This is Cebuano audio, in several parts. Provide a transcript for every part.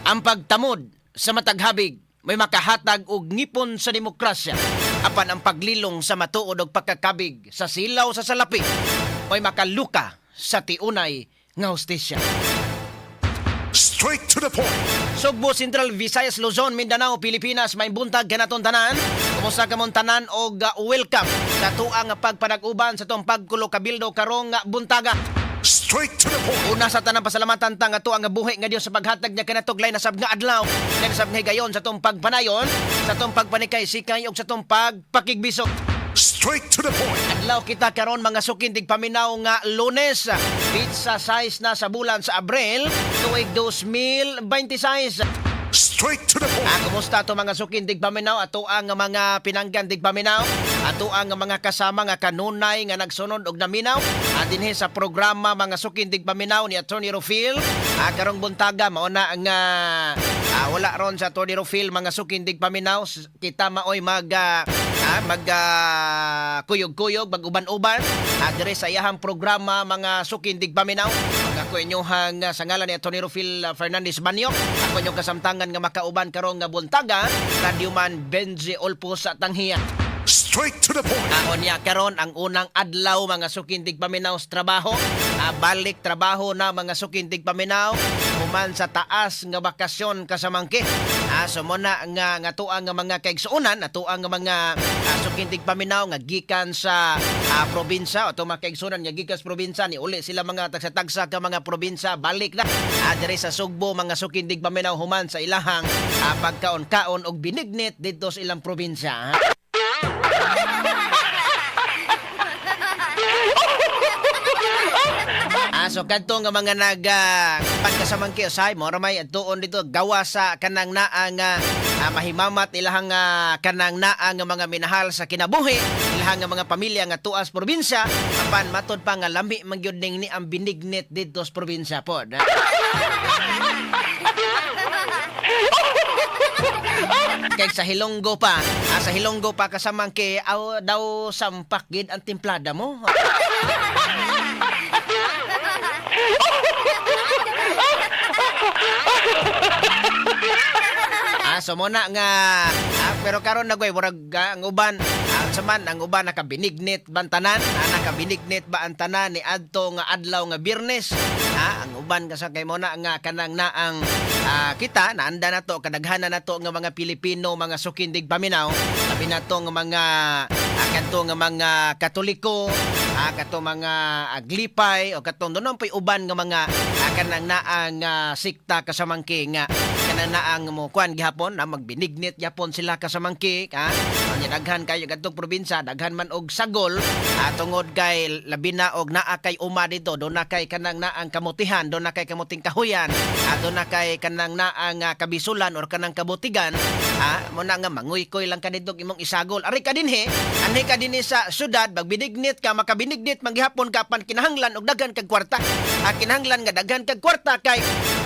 Ang pagtamod sa mataghabig may makahatag og ngipon sa demokrasya apan ang paglilong sa matuod og pagkakabig sa silaw sa salapi may makaluka sa tiunay nga hustisya. Straight to the point. Sugbo, Central Visayas, Luzon, Mindanao, Pilipinas, may buntag kanaton tanan. Kumusta kamong tanan og welcome sa tuang pagpanag-uban sa tong pagkulo kabildo karong buntaga. Straight to the point. Una sa tanang pasalamatan ta nga tuang nga buhi nga Dios sa paghatag niya kanato lain na sab nga adlaw, lain sab nga higayon sa tong pagpanayon, sa tong pagpanikay sikay ug sa tong pagpakigbisog. Straight to the point. Adlaw kita karon, mga suking tigpaminaw, nga Lunes, petsa 6 na sa bulan sa Abril, tuig 2026. Straight to the point. Ah, kumusta to, mga suking tigpaminaw, ato ang mga pinanggan tigpaminaw, ato ang mga kasama nga kanunay nga nagsunod og naminaw dinhi sa programa, mga suking tigpaminaw, ni Attorney Rofil. Ah, karong buntaga mao na nga wala ron sa Attorney Rofil, mga suking tigpaminaw. Kita maoy mag kuyog-kuyog, mag-uban-uban diri sa iyahang programa, mga suking tigpaminaw. Ako inyuhang sa ngalan ni Attorney Rofil Fernandez Banyo. Ako inyong kasamtangan nga makauban karong nga buntaga, Radyoman Benji Olpo sa Tanghiya. Straight to the point. Unya karon ang unang adlaw, mga suking tigpaminaw, sa trabaho. Balik trabaho na, mga suking tigpaminaw, human sa taas nga bakasyon, kasamangki. So muna nga nga tuang nga mga kaigsuonan, atuang nga mga suking tigpaminaw nga gikan sa probinsya o mga kaigsuonan nga gikan sa probinsya ni uli sila mga tagsa-tagsa ka mga probinsya, balik na diri sa Sugbo, mga suking tigpaminaw, human sa ilahang pagkaon-kaon og binignit didto sa ilang probinsya. Ha? So kadto nga mga nag pagkasamangki usay mo ramay adtuon dito gawa sa kanang naa nga mahimamat ilahang kanang naa nga mga minahal sa kinabuhi, ilahang nga mga pamilya nga tuas probinsya, apan matod pa nga lami man gyud ning ni ang binignit didto sa probinsya pod. Kay sa Hilonggo pa, sa Hilonggo pa, kasamangki, aw, daw sampak gid ang timplada mo. So muna nga pero karon na goy murag ang uban sa man ang uban nakabinignit ban tanan, nakabinignit ba ang tanan ni adto nga adlaw nga Biyernes. Ang uban kasi kay mo na nga kanang naang kita naanda na to kadaghanan na to nga mga Pilipino, mga sukindig paminaw, labi na to nga mga kadto nga mga Katoliko, kato mga aglipay o katong doon pay uban nga mga kanang naang sikta, kasamangki, nga kanang naang mo kuan gihapon na magbinignit gyapon sila, kasamangki, ha. Nya daghan kayo kadtong probinsya, daghan man og sagol tungod kay labi na og naa kay uma dito, do na kay kanang naang kamutihan, do na kay kamuting kahuyan, do na kay kanang naang kabisulan or kanang kabutigan, mo na nga manguykoy lang ka dito imong isagol. Ari ka dinhi, anhi ka dinhi sa syudad, magbinignit ka, makabinignit man gihapon ka pan kinahanglan og daghan kag kwarta. Kinahanglan nga daghan kag kwarta kay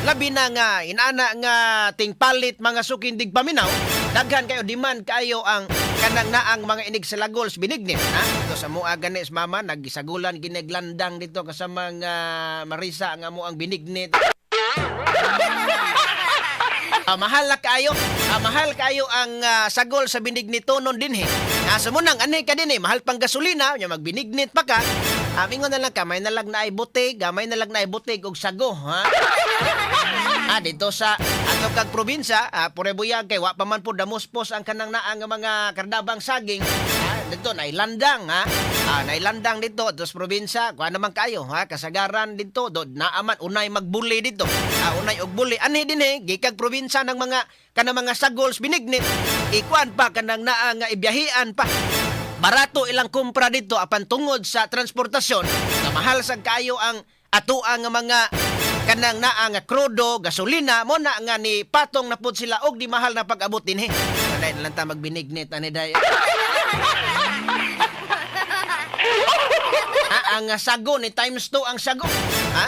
labi na nga inana nga tingpalit, mga sukindig paminaw, daghan kayo demand kayo ang kanang naang mga inig sa lagol sa binignit, ha. Ito sa mua gani sa mama nagisagulan gineglandang dito kasamang Marisa nga mo ang binignit. Mahal na kaayo. Mahal kaayo ang sagol sa binignit tonon dinhi. So munang anhi ka dinhi, mahal pang gasolina, nya magbinignit pa ka. Mingon na lang ka, may nalag na ay butig, may nalag na ay butig og sago, ha? Dito sa ato kag probinsya, pure buyag kay wa pa man po damuspos ang kanang naa nga mga kardabang saging. Dito nailandang, ha. Nailandang dito sa probinsya, kuha naman kayo, ha, kasagaran dito do naa man unay magbuli dito. Unay og buli anhi dinhi gikag probinsya ng mga kanang mga sagol sa binignit. Ikuan pa kanang naa nga ibiyahian pa. Barato ilang kumpra dito apan tungod sa transportasyon nga mahal sad kaayo ang atoa nga mga kanang naa nga krudo, gasolina, mo na nga ni patong na pud sila og di mahal na pag-abot dinhi. Dai na lang ta magbinignit ani day. Ang sago ni times 2 ang sago.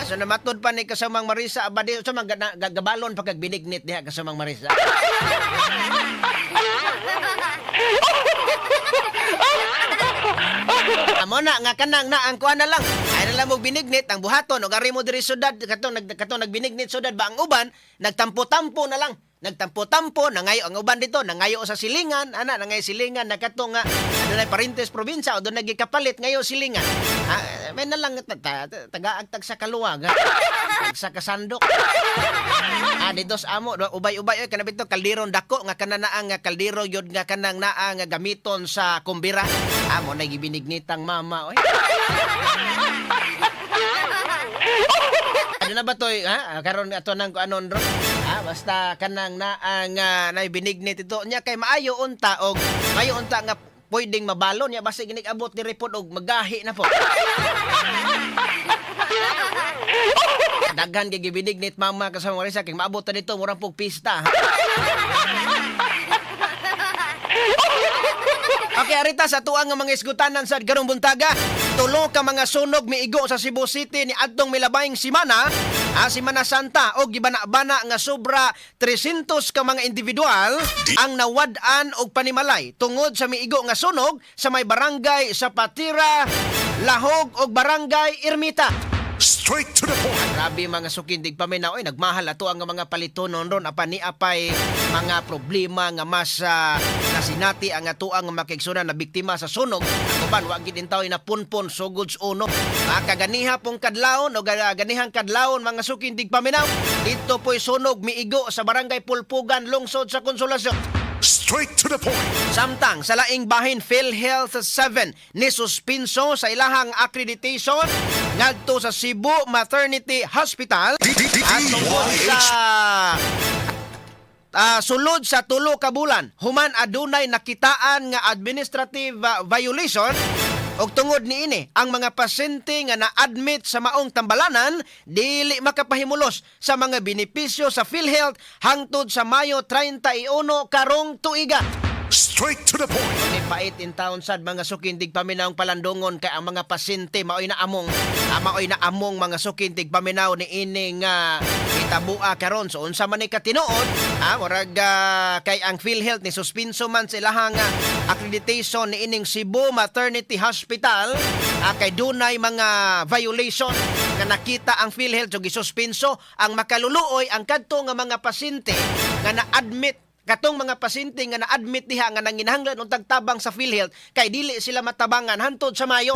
So namatod pa ni kasamang Marisa abadi sa mga gabalon pa kag binignit diha, kasamang Marisa. Amo na nga kanang na ang kuan na lang. Ay na lang mo binignit ang buhaton og ari mo diri syudad katong nagbinignit syudad ba, ang uban nagtampo-tampo na lang, nagtampo-tampo, nangayo ang uban dito, nangayo sa silingan ana, nangayo silingan na katong nga adunay parintes probinsya o doon nagikapalit ngayo silingan. Ah, may na lang tagaag tag sa kaluwag, ha? Tag sa kasandok. Ah, dito sa amo, ubay-ubay oy, kana bitaw kalderong dako nga kana naa nga kaldero yod nga kanang naa nga gamiton sa kumbira. Amo na gibinignitang mama oy. Ano na ba to? Ha? Karon ato nang anon ro. Ah, basta kanang naa nga nay binignit ito nya kay maayo unta og maayo unta nga pwedeng mabalon nya basta ginig abot diri pod og magahi na po. Daghan kay gibinignit mama kasama Marisa kay maabot ta dito murang pog pista. Okay, arita sa tuang nga mga isgutanan sa karong buntaga. Tulo ka mga sunog miigo sa Cebu City ni adtong milabayng simana, Simana Santa, og gibana-bana nga sobra 300 ka mga individual ang nawad-an og panimalay tungod sa miigo nga sunog sa may barangay sa Patira, Lahog og barangay Ermita. Straight to the point. Grabe mga sukindig paminaw, oy, nagmahal ato ang mga palitonon ron apan ni apay mga problema nga mas nasinati ang atoang nga makigsunan na biktima sa sunog. Ang uban wa gid intaw na punpon sugod sa uno. Kaganiha pong kadlawon o ganihang kadlawon, mga sukindig paminaw. Dito po'y sunog miigo sa barangay Pulpugan, lungsod sa Konsolasyon. Straight to the point. Samtang sa laing bahin, PhilHealth 7 ni suspinso sa ilahang accreditation ngadto sa Cebu Maternity Hospital D D D at tungkol Y sa H sulod sa 3 ka bulan human adunay nakitaan nga administrative violation og tungod niini ang mga pasyente nga na-admit sa maong tambalanan dili makapahimulos sa mga benepisyo sa PhilHealth hangtod sa Mayo 31 karong tuiga. Straight to the point. Ni pait in town sad, mga sukindig paminaw, palandongon kay ang mga pasyente maoy na among, mga sukindig paminaw, ni ini nga itabua karon. So unsa man ni katinuod, murag kay ang PhilHealth ni suspinso man sa ilahang accreditation ni ining Cebu Maternity Hospital, kay dunay mga violation nga nakita ang PhilHealth, so gisuspinso. Ang makaluluoy, ang kadto nga mga pasyente nga na-admit, katong mga pasyente nga na-admit diha nga nanginahanglan og tagtabang sa PhilHealth kay dili sila matabangan hantod sa Mayo.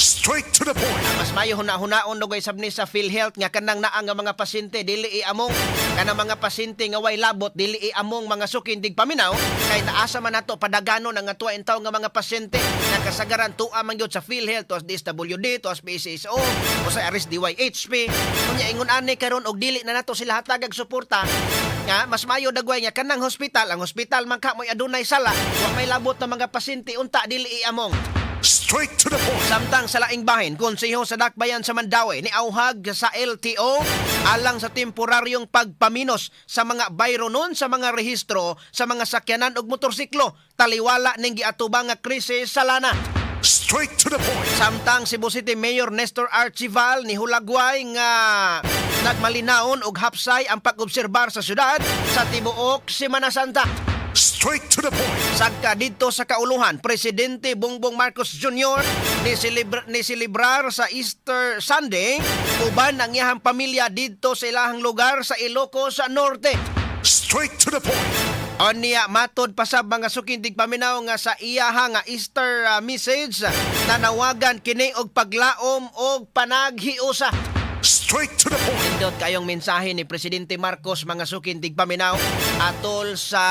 Straight to the point. Mas mayo huna-hunaon dugay sab ni sa PhilHealth nga kanang naa nga mga pasyente dili iamong, kanang mga pasyente nga way labot dili iamong, mga sukindig paminaw, kay naasa man nato padaganon ang atuwa intaw nga mga pasyente nga kasagaran tuwa man gyud sa PhilHealth, tuas DSWD, tuas PCSO o sa RSDYHP. Unya ingon ani karon og dili na nato sila hatagag suporta nga mas mayo dagway nga kanang hospital, ang hospital man ka mo'y adunay sala, wa may labot na mga pasyente unta dili iamong. Straight to the point. Samtang sa laing bahin, konseho sa Dakbayan sa Mandaue ni auhag sa LTO alang sa temporaryong pagpaminos sa mga bayronon sa mga rehistro sa mga sakyanan ug motorsiklo taliwala ning giatubang nga krisis sa lana. Straight to the point. Samtang Cebu City Mayor Nestor Archival ni hulagway nga nagmalinaon og hapsay ang pag-obserbar sa syudad sa tibuok Semana Santa. Straight to the point. Sagka didto sa kauluhan, Presidente Bongbong Marcos Jr. ni celebrar sa Easter Sunday uban ang iyahang pamilya didto sa ilahang lugar sa Ilocos Norte. Straight to the point. Unya matod pa sa mga sukindig paminaw nga sa iyaha nga Easter message nanawagan kini og paglaom og panaghiusa. Straight to the point. Nindot kayong mensahe ni Presidente Marcos, mga sukindig paminaw, atol sa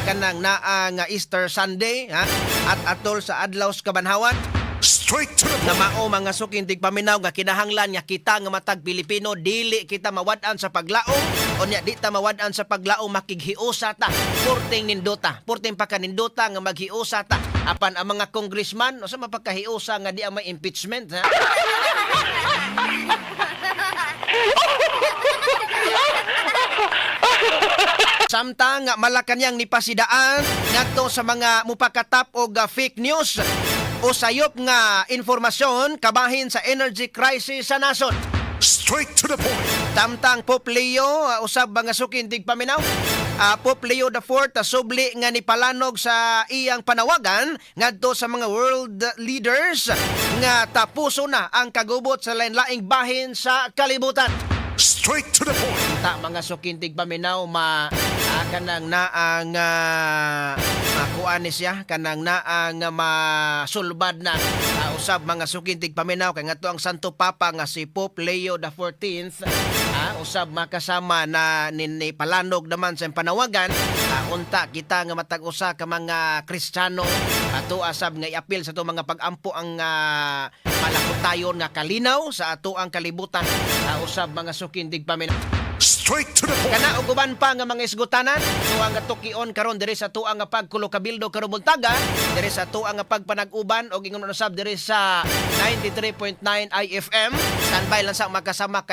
kanang naa nga Easter Sunday, ha, at atol sa Adlaw sa Kabanhawan Straight to the na point. mao, mga sukindig paminaw, nga kinahanglan nga kita nga matag Pilipino dili kita mawad-an sa paglaom. Unya di ta mawad-an sa paglaom, makighiusa ta, porting nindota, porting pakanindota nga maghiusa ta. Apan ang mga congressman, usa mapagkahiusa nga di ang may impeachment, ha. Samtang Malacañang nipasidaan ngadto sa mga mupakatap og fake news o sayop nga informasyon kabahin sa energy crisis sa nasod. Straight to the point. Samtang Pope Leo, usab mga sukindig paminaw, Pope Leo IV subli nga nipalanog sa iyang panawagan ngadto sa mga world leaders nga tapuso na ang kagubot sa lain-laing bahin sa kalibutan. Straight to the point. Ta mga suking tigpaminaw, ma kanang naang makuan ni siya, kanang naang masulbad na usab, mga suking tigpaminaw, kay ngadto ang Santo Papa nga si Pope Leo the 14th usab makasama na ni palanog naman sa panawagan. Unta kita nga matag usa ka mga Kristiyano, ato asab nga iapil sa ato mga pag-ampo ang malakutayon nga kalinaw sa ato ang kalibutan usab, mga suking tigpaminaw. Straight to the point. Kana ug uban pa nga mga isgutanan tuang nga tukion karon diri sa tuang nga pagkulo kabildo karong buntaga, diri sa tuang nga pagpanag-uban og ingon usab diri sa 93.9 IFM. Standby lang sa makasama kay